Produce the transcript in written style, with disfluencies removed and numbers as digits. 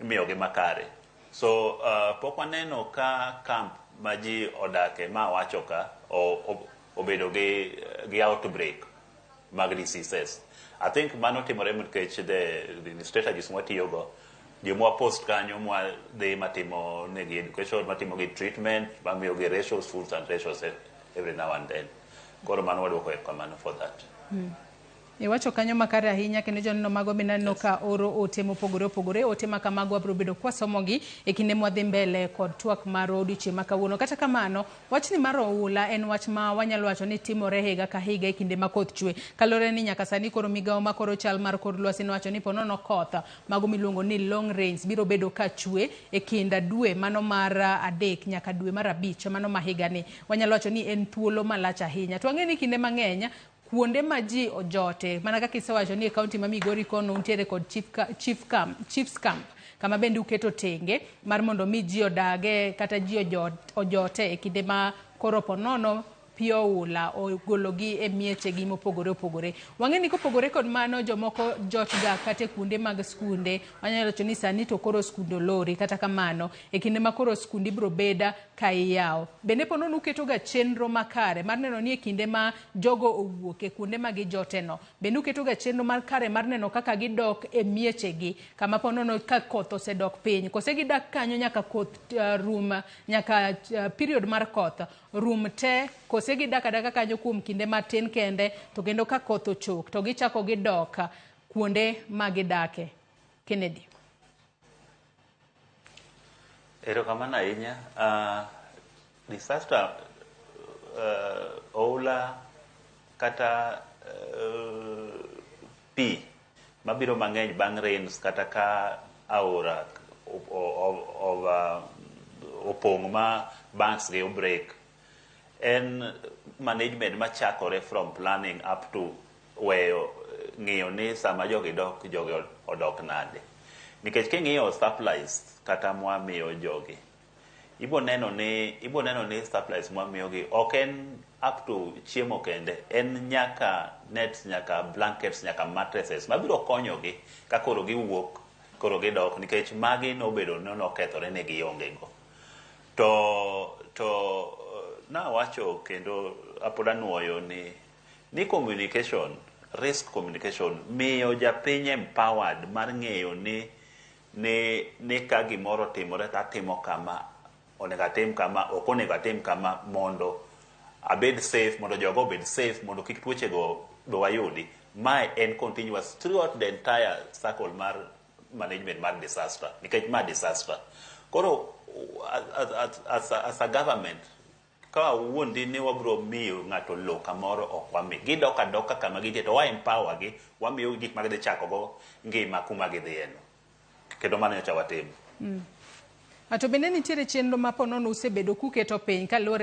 Imiyogi makare. So pok waneno ka camp ma ji odake ma wacho ka obedo gi outbreak mag diseases. I think mano timore nikech the strategies mwatiyogo, jomwa post kanyo mwa dhi matimo negi education, matimo gi treatment, mamiyo gi rations, foods and rations every now and then. Koro mano waduoko erokamano for that. Iwacho kanyo makare ahinya kendo joneno mago bende aneno ka oro ote mopogore opogore. Ote ma kamago wabiro bedo kwasomogi e kinde mwadhi mbele kod twak mar odiochieng' ma kawuono. Kata kamano, wachni mar oula en wach ma wanyalo wacho ni timore higa ka higa e kinde ma koth chwe. Kaluwore ni nyaka sani koro migawo ma koro chal mar kor lwasi nowacho ni ponono koth mago miluongo ni long rains biro bedo ka chwe e kind dwe mano mar 3 nyaka dwe mar 5 mano ma higani. Wanyalo wacho ni en thuolo malach ahinya. To wang'e ni kinde mang'eny kuonde ma ji ojote mana kaka isewacho ni e kaunti ma Migori kono untiere kod chiefs camp kama bende uketo tenge mar mondo mi ji odage kata ji ojote e kinde ma koro ponono pi oula ogologi e miechegi mopogore opogore. Wang'e ni kopogore kod mano, jomoko jot ga kata e kuonde mag skunde. Wanyalo wacho ni sani to koro skunde olori. Kata kamano, e kinde ma koro skunde ibiro beda ka iyawo. Bende ponono uketo ga chenro makare mar neno ni e kinde ma jogo owuok e kuonde ma gijote no, bende uketo ga chenro mar kare mar neno kaka gidok e miechegi kama ponono ka koth osedok piny, kose gidak kanyo nyaka koth rum, nyaka period mar koth rum te, kose gidak adaka kanyo kuom kinde matin kende, to kendo ka koth ochok to gichako gidok kuonde ma gidake? Kennedy. Erokamano ahinya. Disaster oula kata pi mabiro mang'eny bang' rains kata ka aora opong' ma banks gi obreak en management machakore from planning up to weyo ng'iyo ni sama jogi dok, jogi odok nade. Nikech king'iyo supplies kata mwamiyo jogi, ibo neno ni supplies mwamiyogi ok en up to chiemo kende, en nyaka nets, nyaka blankets, nyaka mattresses mabiro konyogi ka koro giwuok, koro gidok, nikech magi nobedo ni nokethore ne gionge go. To nawacho kendo apod anuoyo ni communication, risk communication, miyo japiny empowered mar ng'eyo ni ka gimoro otimore to atimo kama, onego atim kama, ok onego atim kama, mondo abed safe, mondo jogo obed safe, mondo kik tuoche go be wayudi. Mae en continuous throughout the entire cycle mar management mar disaster, nikech ma disaster. Koro as a government, ka wawuondi ni wabiro miyo ng'ato lo kamoro, ok wami. Gidok adoka kama gintie to wa empower gi, wamiyo gi gik ma gidhi chako go ngima kuma gidhiye no. Kendo mano nyocha watimo. To bende nitiere chenro ma ponono usebedo kuketo piny kaluwore